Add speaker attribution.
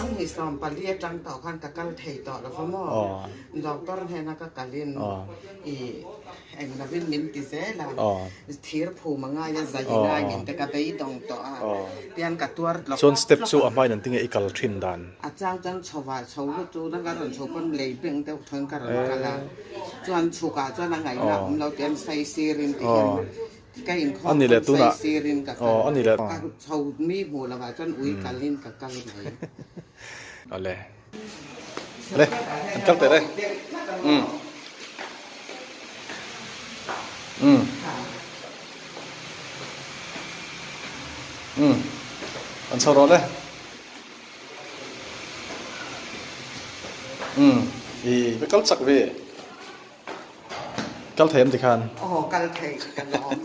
Speaker 1: Sanghnih 14 atang tawh khan ka kal thei tawh lo va maw? Doctor hnena ka kalin i eng lovin min ti zel a, thir phum a ngai a, zai ngai min te ka beidawng tawh a, tian ka tuar tlawk
Speaker 2: Chuan step chu a hmain an tinge i kal thin dan?
Speaker 1: A chang chuan chho ah chho lut chu na ka rawn chho pawn lei beng deuh thawn ka rawn kal a, chuan chhuk ah chuan a ngaihna a awm lo tian saisirin ti hian Ka inkhawm pawn saisirin ka kal. Ka chho mi hmuh lovah chuan ui kalin ka kal mai.
Speaker 2: Awle. Le, an kal teh le. Um. Um. Um. An chho rawh le. Um. I va kal chak ve. Kal thei em tikhan?
Speaker 1: Aw kal thei ka lawm.